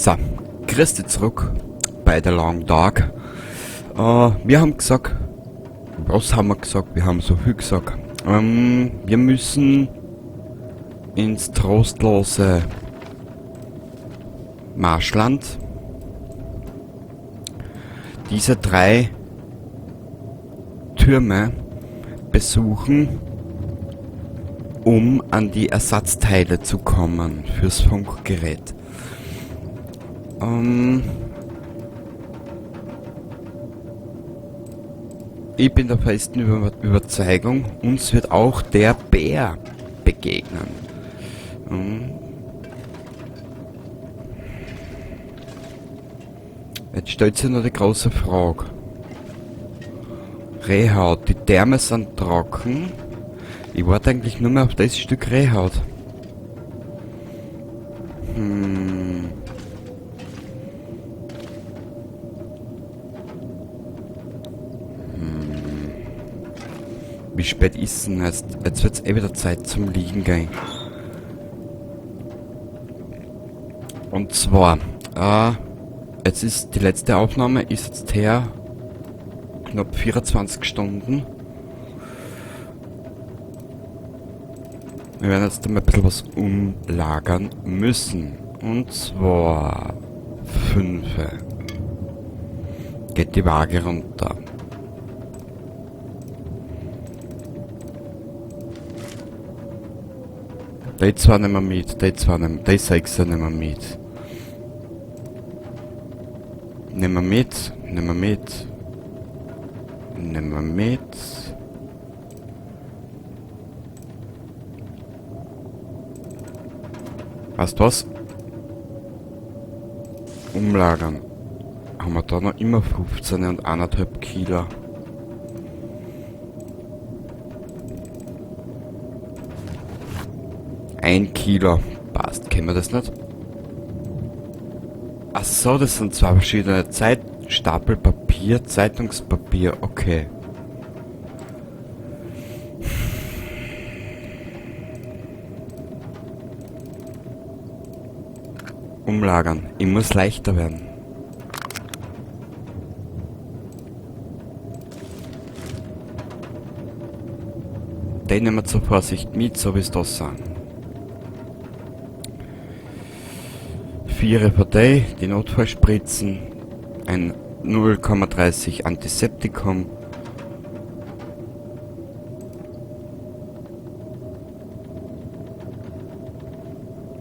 So, grüß dich zurück bei The Long Dark. Wir haben gesagt, was haben wir gesagt? Wir haben so viel gesagt. Wir müssen ins trostlose Marschland. Diese drei Türme besuchen, um an die Ersatzteile zu kommen fürs Funkgerät. Ich bin der festen Überzeugung, uns wird auch der Bär begegnen. Jetzt stellt sich noch die große Frage. Rehhaut, die Därme sind trocken. Ich warte eigentlich nur mehr auf das Stück Rehhaut. Wie spät ist denn jetzt? Jetzt wird's eh wieder Zeit zum Liegen gehen. Und zwar, jetzt ist die letzte Aufnahme, ist jetzt her, knapp 24 Stunden. Wir werden jetzt einmal ein bisschen was umlagern müssen. Und zwar 5. Geht die Waage runter. Die 2 nehmen wir mit, die 2 nehmen, die 6 nehmen wir mit. Nehmen wir mit, nehmen wir mit. Nehmen wir mit. Weißt du was? Umlagern. Haben wir da noch immer 15 und eineinhalb Kilo. 1 Kilo. Passt. Kennen wir das nicht? Ach so, das sind zwei verschiedene Zeitstapel Papier, Zeitungspapier. Okay. Umlagern. Ich muss leichter werden. Den nehmen wir zur Vorsicht mit, so wie es da sind. 4 Partei, die Notfallspritzen, ein 0,30 Antiseptikum.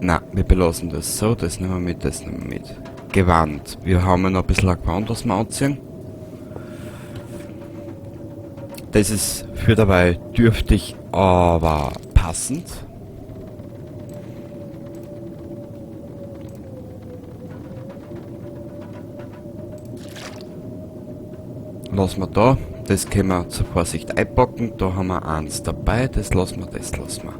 Na, wir belassen das so, das nehmen wir mit, das nehmen wir mit. Gewand. Wir haben ja noch ein bisschen ein Gewand, was wir anziehen. Das ist für dabei dürftig, aber passend. Lassen wir da, das können wir zur Vorsicht einpacken, da haben wir eins dabei, das lassen wir, das lassen wir.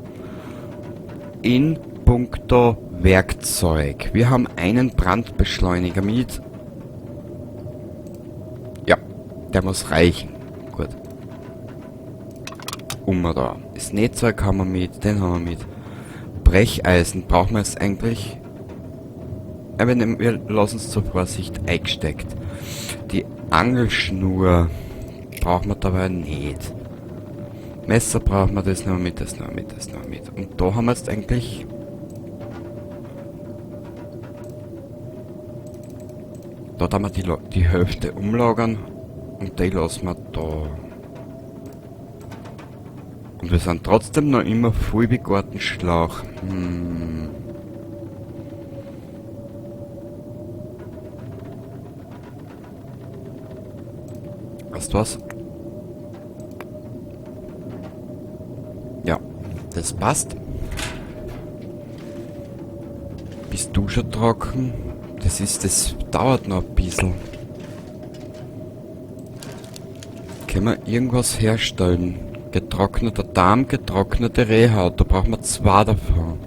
In puncto Werkzeug. Wir haben einen Brandbeschleuniger mit. Ja, der muss reichen. Gut. Da. Das Nähzeug haben wir mit, den haben wir mit. Brecheisen brauchen wir jetzt eigentlich. Ja, wir lassen es zur Vorsicht eingesteckt. Die Angelschnur brauchen wir dabei nicht. Messer brauchen wir, das nehmen wir mit, das nehmen wir mit, das nehmen wir mit. Und da haben wir jetzt eigentlich... Da tun wir die Hälfte umlagern und die lassen wir da. Und wir sind trotzdem noch immer voll wie Gartenschlauch. Weißt du was? Ja, das passt. Bist du schon trocken? Das dauert noch ein bisschen. Können wir irgendwas herstellen? Getrockneter Darm, getrocknete Rehhaut. Da brauchen wir 2 davon.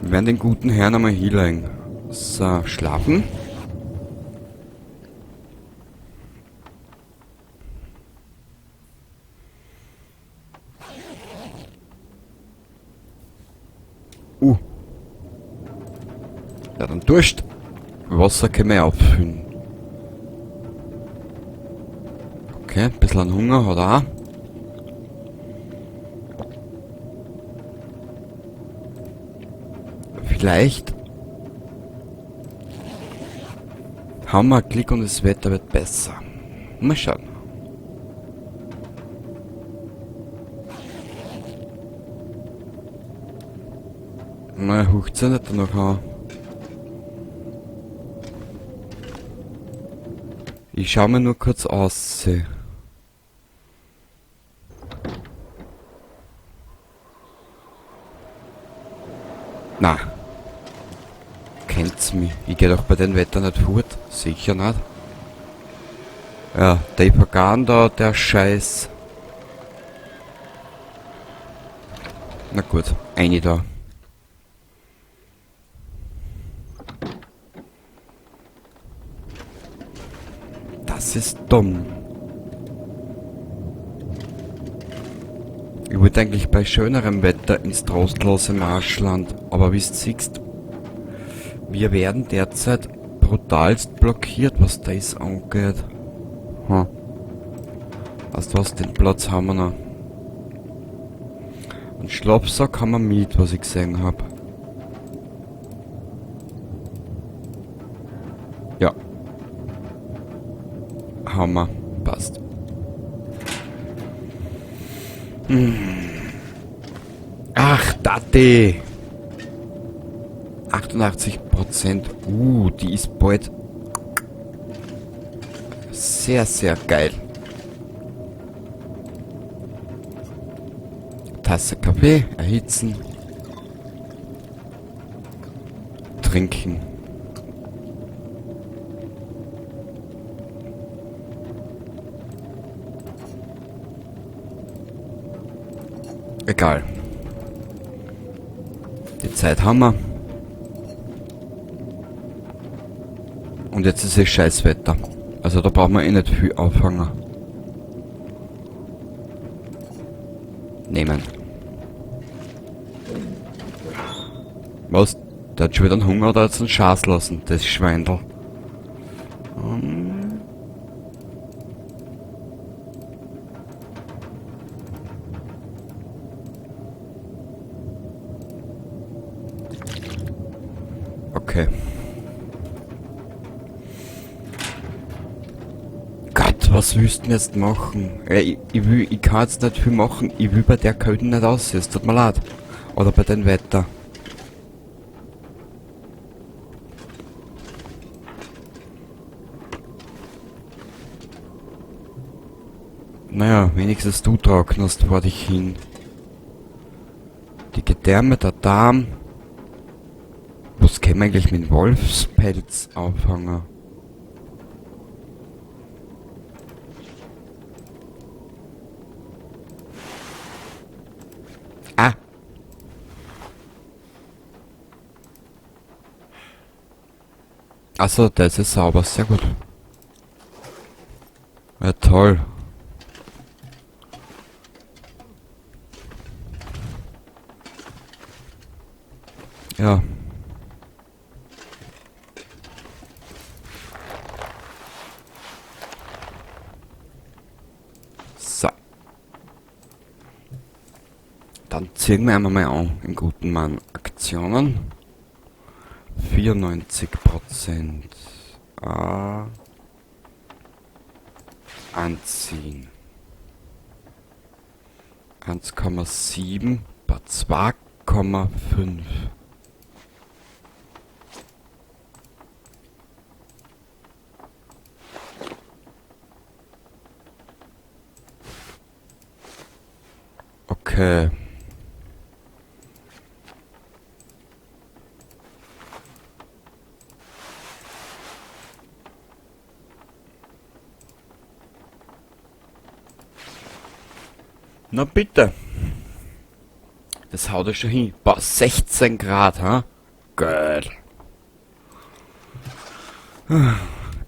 Wir werden den guten Herrn einmal hinlegen. So, schlafen. Ja, dann Durst. Wasser können wir auffüllen. Okay, ein bisschen an Hunger hat er auch. Vielleicht haben wir Glück und das Wetter wird besser. Mal schauen. Na, hucht's ja nicht danach an. Ich schau mir nur kurz aus. Na. Kennt's mich. Ich geh doch bei den Wetter nicht fort. Sicher nicht. Ja, der Ipagan da, der Scheiß. Na gut, eine da. Das ist dumm. Ich wollte eigentlich bei schönerem Wetter ins trostlose Marschland, aber wie du siehst, wir werden derzeit brutalst blockiert, was das angeht. Hm. Weißt du was, den Platz haben wir noch. Einen Schlafsack haben wir mit, was ich gesehen hab. Ja. Haben wir. Passt. Hm. Ach, Dati! 88%. Die ist bald sehr, sehr geil. Tasse Kaffee erhitzen. Trinken. Egal. Die Zeit haben wir. Und jetzt ist es Scheißwetter. Also da brauchen wir eh nicht viel auffangen. Nehmen. Was? Der hat schon wieder einen Hunger oder hat's einen Schaß lassen, das Schweindel. Okay. Gott, was willst du denn jetzt machen? Ja, ich kann jetzt nicht viel machen. Ich will bei der Kälte nicht aussehen. Es tut mir leid. Oder bei dem Wetter. Naja, wenigstens du trocknest vor dich hin. Die Gedärme, der Darm. Was können wir eigentlich mit Wolfspelz auffangen? Ah! Achso, das ist sauber, sehr gut. Ja, toll. Ja. So. Dann ziehen wir einmal mal an, den guten Mann. Aktionen. 94%. Ah. Anziehen. 1,7 bei 2,5. Okay. Na bitte. Das haut ja schon hin. Boah, 16 Grad, ha? Geil.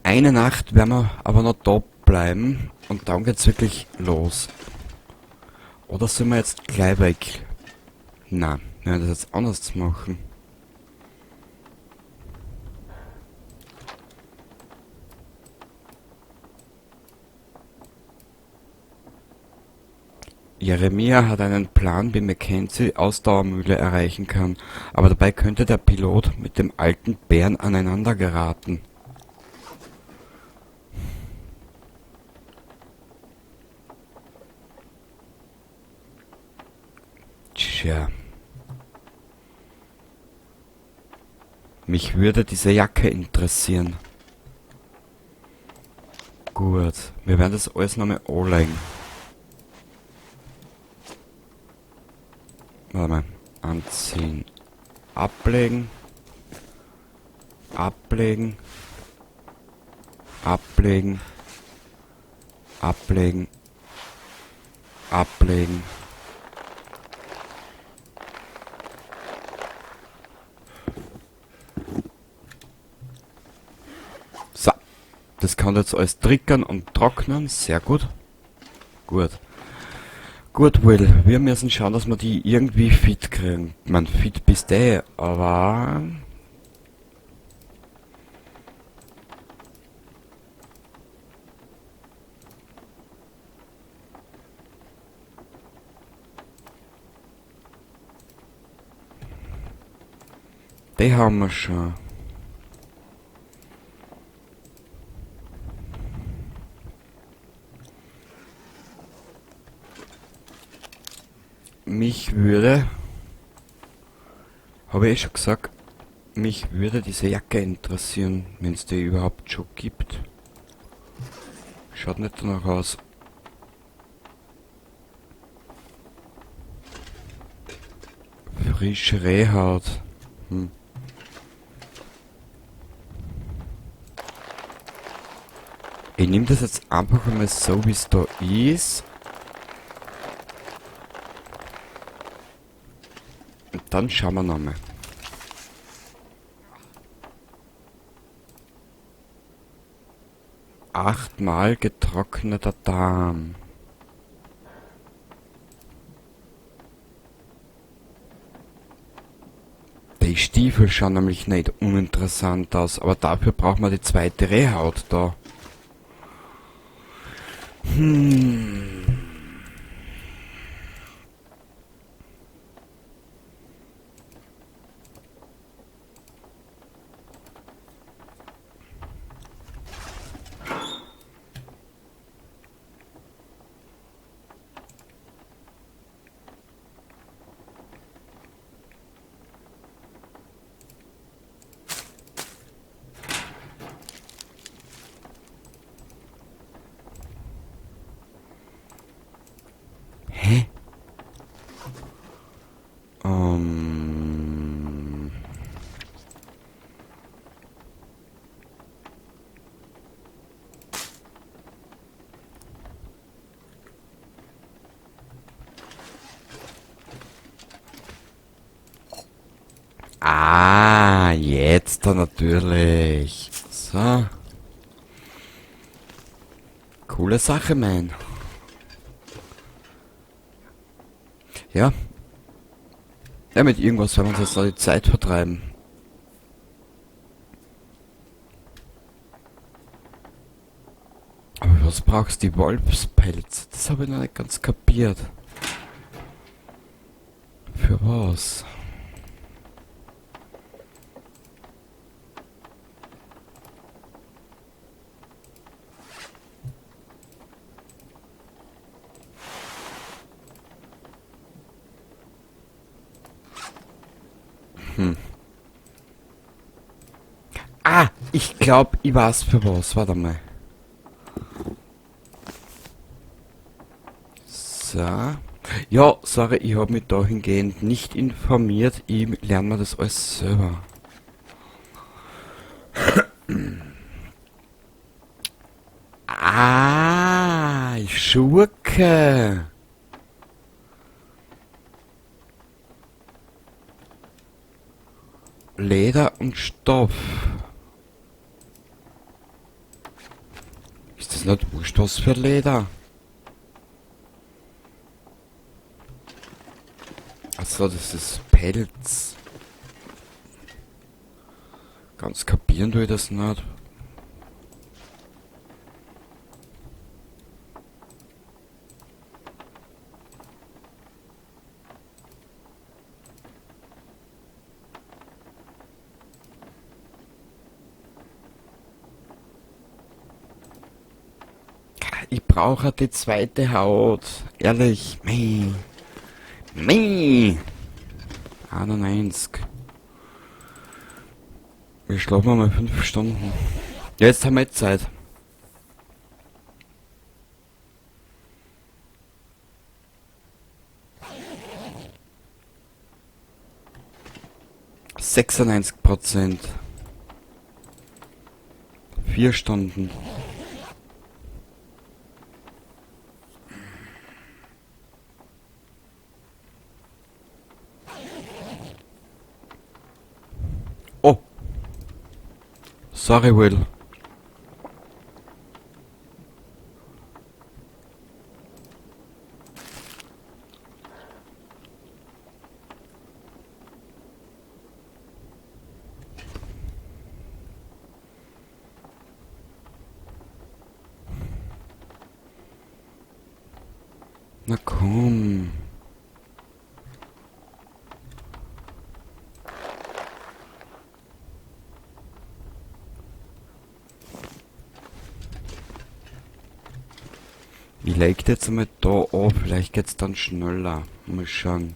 Eine Nacht werden wir aber noch da bleiben und dann geht's wirklich los. Oder sind wir jetzt gleich weg? Na, Wir werden das jetzt anders machen. Jeremia hat einen Plan, wie Mackenzie Ausdauermühle erreichen kann, aber dabei könnte der Pilot mit dem alten Bären aneinander geraten. Tja. Mich würde diese Jacke interessieren. Gut, wir werden das alles nochmal anlegen. Warte mal. Anziehen. Ablegen. Ablegen. Ablegen. Ablegen. Ablegen. So. Das kann jetzt alles trickern und trocknen. Sehr gut. Gut. Gut, Will, wir müssen schauen, dass wir die irgendwie fit kriegen. Ich mein, fit bist du, aber... Die haben wir schon. Mich würde, habe ich eh schon gesagt, mich würde diese Jacke interessieren, wenn's die überhaupt schon gibt. Schaut nicht danach aus. Frische Rehhaut. Ich nehme das jetzt einfach einmal so, wie's da ist. Und dann schauen wir nochmal. 8-mal getrockneter Darm. Die Stiefel schauen nämlich nicht uninteressant aus, aber dafür braucht man die zweite Rehhaut da. Hä? Ah, jetzt dann natürlich. So. Coole Sache, man. Ja. Ja, mit irgendwas werden wir uns jetzt noch die Zeit vertreiben. Aber was brauchst du? Die Wolfspelz? Das habe ich noch nicht ganz kapiert. Für was? Ah, ich glaub, ich weiß für was. Warte mal. So. Ja, sorry, ich hab mich dahingehend nicht informiert. Ich lerne mir das alles selber. Ah, Schurke. Leder und Stoff. Ist das nicht wurscht, was für Leder? Achso, das ist Pelz. Ganz kapieren tue ich das nicht. Ich brauche die zweite Haut. Ehrlich. Mei. Mei. 91. Wir schlafen mal 5 Stunden. Ja, jetzt haben wir jetzt Zeit. %. 4 Stunden. Oh. Sorry, Will. Na komm. Ich leg jetzt einmal da an, vielleicht geht's dann schneller. Mal schauen.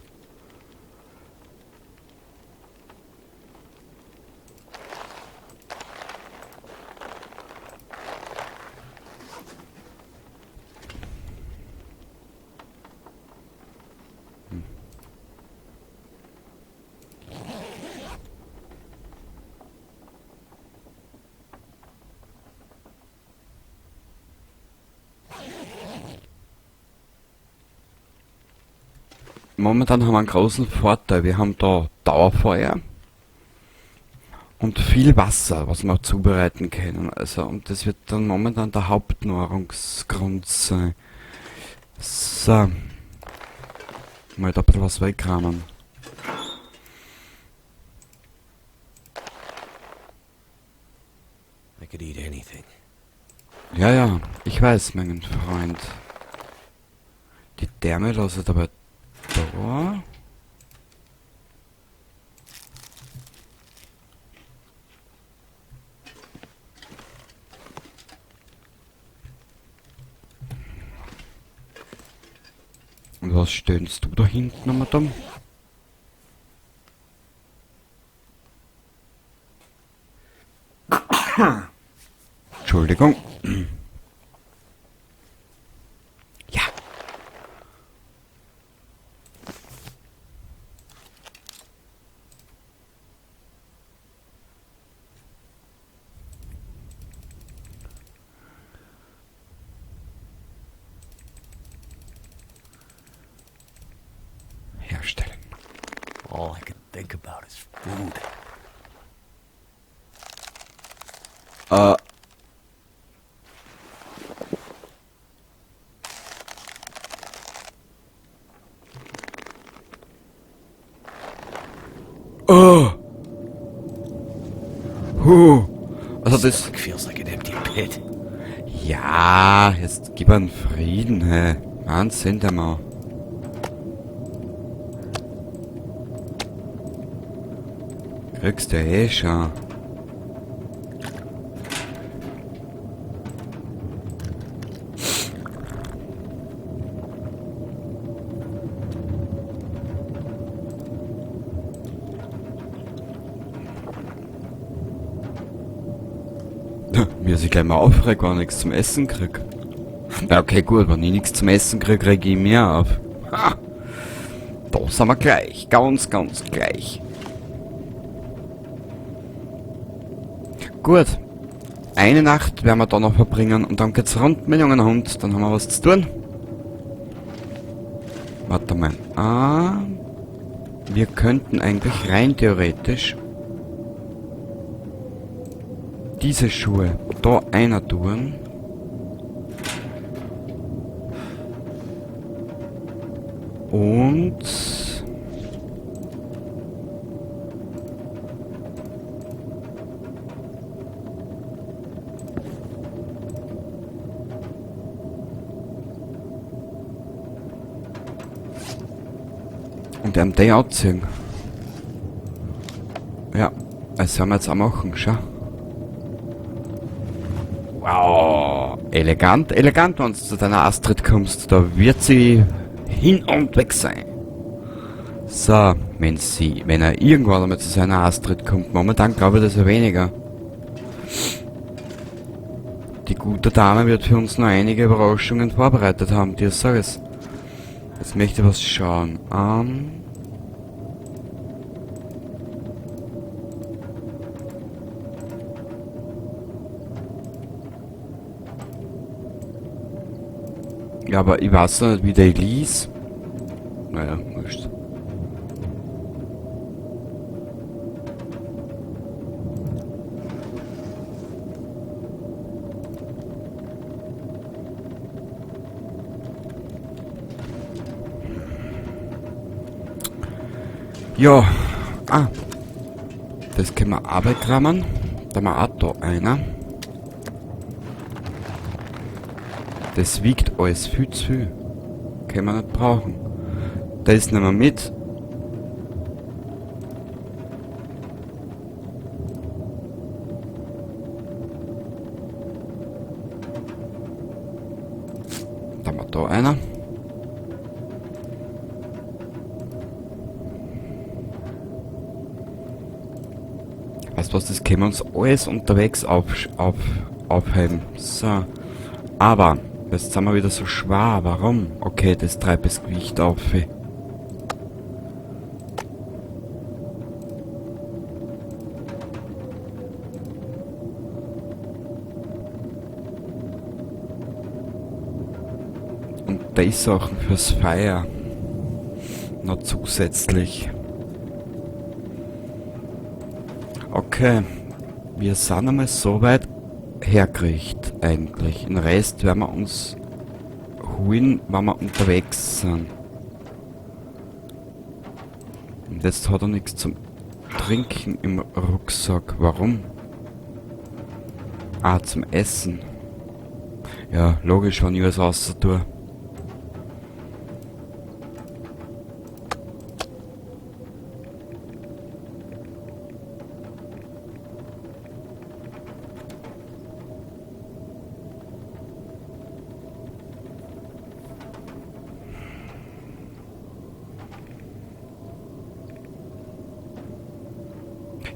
Momentan haben wir einen großen Vorteil. Wir haben da Dauerfeuer und viel Wasser, was wir zubereiten können. Und das wird dann momentan der Hauptnahrungsgrund sein. So. Mal da ein bisschen was wegkramen. I could eat anything. Ja, ja, ich weiß, mein Freund. Die Därme lasse ich dabei da. Und was stöhnst du da hinten, Madame? Entschuldigung. Ja. Herstellen. All I can think about is food. Oh. Huh. Also das Stomach feels like an empty pit. Ja, jetzt gib einen Frieden, hä. Wahnsinn, der Mann. Kriegst du eh schon. Mir sich gleich mal aufregt, wenn ich nichts zum Essen krieg. Ja, okay, gut, wenn ich nichts zum Essen krieg, reg ich mehr auf. Ha! Da sind wir gleich. Ganz, ganz gleich. Gut. Eine Nacht werden wir da noch verbringen und dann geht's rund mit dem jungen Hund. Dann haben wir was zu tun. Warte mal. Ah, wir könnten eigentlich rein theoretisch diese Schuhe da einer tun. Und Und ihm den anziehen. Ja, das werden wir jetzt auch machen, schau. Wow, elegant, elegant, wenn du zu deiner Astrid kommst, da wird sie hin und weg sein. So, wenn er irgendwann einmal zu seiner Astrid kommt, momentan glaube ich das ja weniger. Die gute Dame wird für uns noch einige Überraschungen vorbereitet haben, dir sag es. Jetzt möchte ich was schauen. Ja, aber ich weiß noch nicht, wie der Elise. Naja, wurscht. Ja, das können wir auch wegrammen. Da haben wir auch da einer. Das wiegt alles viel zu viel. Können wir nicht brauchen. Das nehmen wir mit. Da haben wir da einer. Weißt du was, das können wir uns alles unterwegs aufheben. So. Aber, jetzt sind wir wieder so schwer. Warum? Okay, das treibt das Gewicht auf. Und die Sachen fürs Feuer. Noch zusätzlich. Okay, wir sind einmal so weit hergerichtet eigentlich. Den Rest werden wir uns holen, wenn wir unterwegs sind. Und jetzt hat er nichts zum Trinken im Rucksack. Warum? Ah, zum Essen. Ja, logisch, wenn ich was raus tue.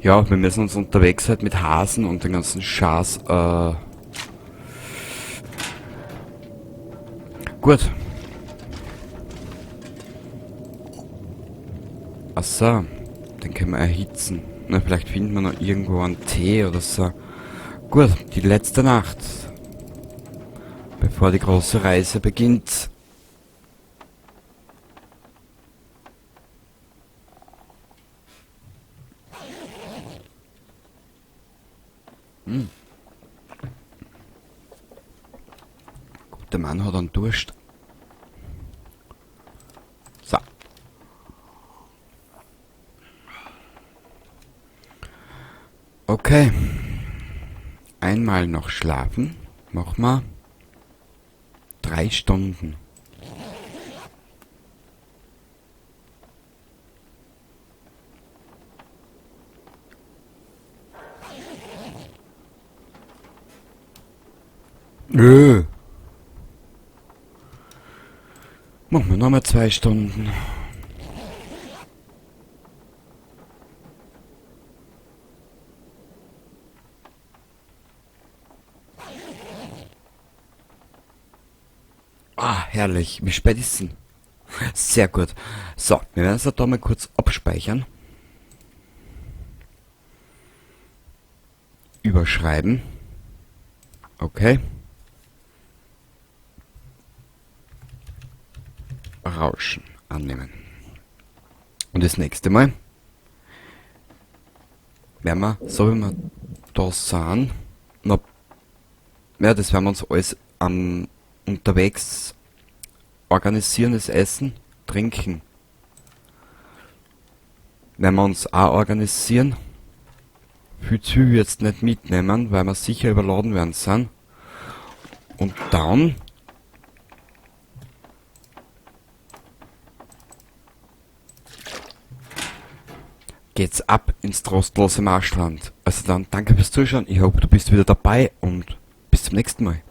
Ja, wir müssen uns unterwegs halt mit Hasen und den ganzen Schaß. Gut. Achso, den können wir erhitzen. Na, vielleicht finden wir noch irgendwo einen Tee oder so. Gut, die letzte Nacht. Bevor die große Reise beginnt. Gut, der Mann hat einen Durst. So. Okay. Einmal noch schlafen. Mach mal. 3 Stunden. Nö. Machen wir nochmal 2 Stunden. Ah, herrlich. Wie spät ist denn? Sehr gut. So, wir werden es da mal kurz abspeichern. Überschreiben. Okay. Rauschen annehmen. Und das nächste Mal werden wir, so wie wir da sind, noch, ja, das werden wir uns alles am unterwegs organisieren, das Essen, Trinken. Werden wir uns auch organisieren. Viel zu viel jetzt nicht mitnehmen, weil wir sicher überladen werden sind. Und dann Geht's ab ins trostlose Marschland. Also dann, danke fürs Zuschauen. Ich hoffe, du bist wieder dabei und bis zum nächsten Mal.